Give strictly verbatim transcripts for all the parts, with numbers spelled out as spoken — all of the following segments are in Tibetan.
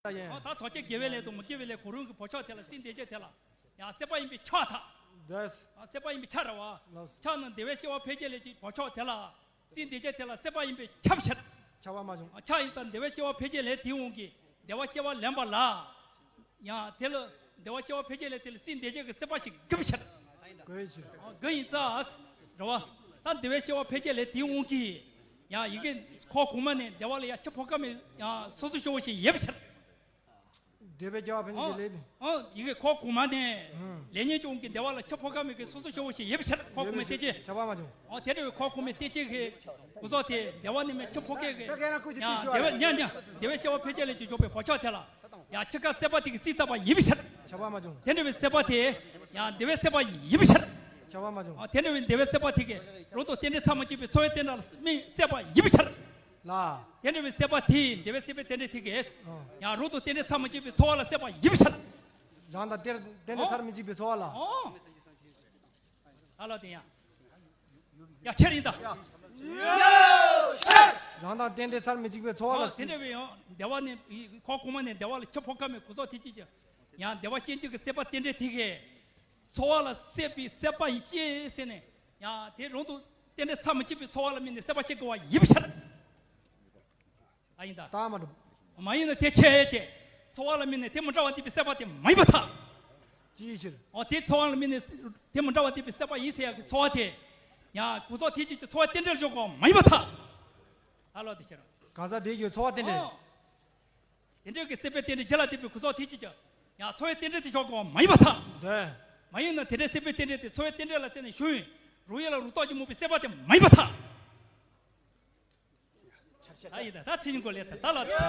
ད་ཡིན། ད་སོ་སྐྱེ་དགེ་བའི་ལས་དང་མི་དགེ་བའི་ལས་གང་རུང་གི་བག་ཆགས་དེ་ལ་སྲིད་འདོད་ཆགས་དེ་ལ་ཡང་སྲེད་པ་ཡིན་པས་ཁྱབ་ཐལ། འདོད། སྲེད་པ་ཡིན་པས་ཁྱབ་རེད་བ། ལགས། ཁྱབ་ན་བདེ་བའི་སྐྱེ་བ་འཕེན་བྱེད་ལས་ཀྱི་བག་ཆགས་དེ་ལ་སྲིད་འདོད་ཆགས་དེ་ལ་སྲེད་པ་ཡིན་པས་ཁྱབ་ཕྱིར། ཁྱབ་པ་མ་བྱུང་། ཁྱབ་ཡིན་ཙང་བདེ་བའི་སྐྱེ་བ་འཕེན་བྱེད་ལས་དེའི་དབང་གིས་བདེ་བ་སྐྱེ་བ་ལེན་པ་ལ། ཡང་དེ་ལ་བདེ་བ་སྐྱེ་བ་འཕེན་བྱེད་ལས་དེ་ལ་སྲིད་འདོད་ཆགས་ཀྱི་སྲེད་པ་ཞིག་དགོས་པའི་ཕྱིར། དགོས་ཕྱིར། དགོས་ཡིན་ཙང་། རེད་བ། ད་བདེ་བའི་སྐྱེ་བ་འཕེན་བྱེད་ལས་དེའི་དབང་གིས། ཡང་ཡི་གེ་ཁོ་གོང་མ་ནས་བདེ་བ་ལ་ཡང་ཁྱབ་ཕོག་ཀ་མེད་ཡང་སོ་སོ་སྐྱེ་བོ་ཞིག་ཡོད་པའི་ཕྱིར། འདོད་པའི་སྐྱེ་བ་འཕེན་བྱེད་ལས་ནི། ཨོ། ཡི་གེ་ཁོ་གོང་མ་ནས། ལས་ཉོན་ཅན་གྱི་བདེ་བ་ལ་ཁྱབ་ཕོག་ཀ་མེད་ཀྱི་སོ་སོ་སྐྱེ་བོ་ཞིག་ཡོད་པའི་ཕྱིར་ཁོ་གོང་མའི་གཏན་ཚིགས། ཁྱབ་པ་མ་བྱུང་། ཨོ་དེ་འདྲ་བའི་ཁོ་གོང་མའི་གཏན་ཚིགས་ཀྱི་གོ་ས་དེ་བདེ་བ་ནི་མེད་ཁྱབ་ཕོག་ཀ་གི། ཡང་བདེ་བ་ཉག་ཉག་བདེ་བའི་སྐྱེ་བ་འཕེན་བྱེད་ལས་ཀྱི་འཇོག་པའི་བག་ཆགས་དེ་ལ། ཡང་ཕྱི་ཁ་སྲེད་པ་དེ་གིས་སྲིད་བཏབ་པ་ཡིན་པའི་ཕྱིར། ཁྱབ་པ་མ་བྱུང་། དེ་འདྲ་བའི་སྲེད་པ་དེ། ཡང་བདེ་བའི་སྲེད་པ་ཡིན་པའི་ཕྱིར། ཁྱབ་པ་མ་བྱུང་། ཨ་དེ་འདྲ་བའི་བདེ་བའི་སྲེད་པ་དེ་གིས་རང་དང་རྟེན་འབྲེལ་ཚར་མི་གཅིག་པའི་ཚོར་བའི་རྟེན་འབྲེལ་ལ་སྨིན་སྲེད་པ་ཡིན་པའི་ཕྱིར། ལ། དེ་འདྲ་བའི་སྲེད་པ་དེས་བདེ་བའི་སྲེད་པའི་རྟེན་འབྲེལ་དེ་གིས། ཨ། ཡང་རང་དང་རྟེན་འབྲེལ་ཚར་མི་གཅིག་པའི་ཚོར་བ་ལ་སྲེད་པ་ཡིན་པའི་ཕྱིར། རང་དང་རྟེན་རྟེན་འབྲེལ་ཚར་མི་གཅིག་པའི་ཚོར་བ་ལ། ཨོ། ཨ་ལ་དེ་ཡང་། ཡ་ཁྱེད་རིང་ད། རང་དང་རྟེན་འབྲེལ་ཚར་མི་གཅིག་པའི་ཚོར་བ་ལ། དེ་འདྲ་བའི་ཡང་བདེ་བ་ནི་ཁོ་གོང་མ་ནས་བདེ་བ་ལ་ཁྱབ་ཕོག་ཀ་མེད་གོ་ས་དེ་གཅིག་ཀྱང་། ཡང་བདེ་བ་ཤེས་འཇུག་གི་སྲེད་པ་རྟེན་འབྲེལ་དེ་གིས། ཚོར་བ་ལ་སྲེད་པའི་སྲེད་པ་ཡིན་ཤེས་ཟེར་ནས། ཡང་དེ་རང་དང་རྟེན་འབྲེལ་ཚར་མི་གཅིག་པའི་ཚོར་བ་ལ་དམིགས་ནས་སྲེད་པ་ཤེས་དགོས་པ་ཡིན་པའི་ཕྱིར། ཨ་ཡིན་ད། ད་མ་འགྲུབ། མ་ཡིན་ན་དེ་ཆེ་ཆེ། ཚོར་བ་ལ་དམིགས་ནས་དེ་མི་འདྲ་བ་འདུས་པའི་སྲེད་པ་དེ་མ་ཡིན་པར་ཐལ། ཅིའི་ཕྱིར། འོ་དེ་ཚོར་བ་ལ་དམིགས་ནས་དེ་མི་འདྲ་བ་འདུས་པའི་སྲེད་པ་ཡིན་ཟེར་ཡག་གི་ཚོར་བ་དེ། ཡང་གོ་ས་དེ་གཅིག་གི་ཚོར་བ་རྟེན་འབྲེལ་འཇོག་དགོས་པ་མ་ཡིན་པར་ཐལ། ད་ལོ་དེ་ཕྱིར། གང་ཟག་དེ་གི་ཚོར་བ་རྟེན་འབྲེལ། འོ། དེ་འདྲའི་གི་སྲེད་པའི་རྟེན་འབྲེལ་རྒྱུད་ལ་ལྡན་པའི་གོ་ས་དེ་གཅིག་ཀྱང་། ཡང་ཚོར་བའི་རྟེན་འབྲེལ་དེ་འཇོག་དགོས་པ་མ་ཡིན་པར་ཐལ། འདོད། མ་ཡིན་ན་དེ་འདྲའི་སྲེད་པའི་རྟེན་འབྲེལ་དེ་ཚོར་བའི་རྟེན་འབྲེལ་ལ་བརྟེན་ནས་བྱུང་བའི་རང་ཡུལ་ལ་རང་རྟོགས་ཀྱིས་མུག་པའི་སྲེད་པ་དེ་མ་ཡིན་པར་ཐལ། ད་ཡིན་ད་ད་ཚིག་ཉིན་གོ་ལས་ཚར་ད་ལ་ཚིག་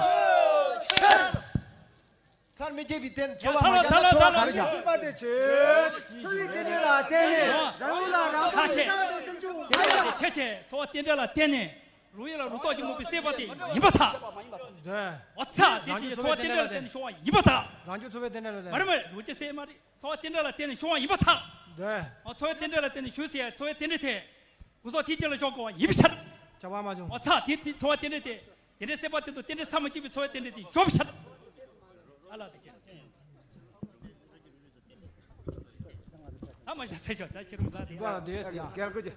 ཚར་མི་རྒྱས་པའི་རྟེན་ཚོར་བ་མ་རྒྱས་ན་ཚོར་བ་ག་རེ་རྒྱག་སྲེད་པ་དེ་ཆེ། ཚོར་བའི་རྟེན་འབྲེལ་ལ་བརྟེན་ནས་རང་ལ་རང་ཚོ་ཆེ་ཆེ། ཚོར་བ་རྟེན་འབྲེལ་ལ་བརྟེན་ནས། རང་ཡུལ་ལ་རང་རྟོགས་ཀྱིས་མུག་པའི་སྲེད་པ་དེ་ཡིན་པར་ཐལ། འདོད། འོ་ཚ་དེ་ཕྱིན་ཆད་ཚོར་བ་རྟེན་འབྲེལ་ལ་བརྟེན་ནས་བྱུང་བ་ཡིན་པར་ཐལ། རང་རྒྱུ་ཚོར་བའི་རྟེན་འབྲེལ་ལ་བརྟེན། མ་རེད་མ་རེད་རང་རྒྱུ་ཚེ་མ་རེད་ཚོར་བ་རྟེན་འབྲེལ་ལ་བརྟེན་ནས་བྱུང་བ་ཡིན་པར་ཐལ། འདོད། འོ་ཚོར་བའི་རྟེན་འབྲེལ་ལ་བརྟེན་ནས་བྱུང་ཟེར་ཡ་ཚོར་བའི་རྟེན་འབྲེལ་དེ། གོ་ས་དེ་གཅིག་ལ་འཇོག་དགོས་པ་ཡིན་པའི་ཕྱིར། ཁྱབ་པ་མ་བྱུང་། འོ་ཚ་དེ་དེ་ཚོར་བ་རྟེན་འབྲེལ་དེ། དེ་འདྲའི་སྲེད་པ་དེ་དང་རྟེན་འབྲེལ་ཚར་མི་གཅིག་པའི་ཚོར་བའི་རྟེན་འབྲེལ་དེ་འཇོག་པའི་ཕྱིར། ཨ་ལ་དེ་ཕྱིར། ཨ་མ་ཤ་ཚེ་ཤོག་ད་ཕྱི་རུ་ལ་དེ་ཡ། རྒྱལ་ཀུན་གྱི།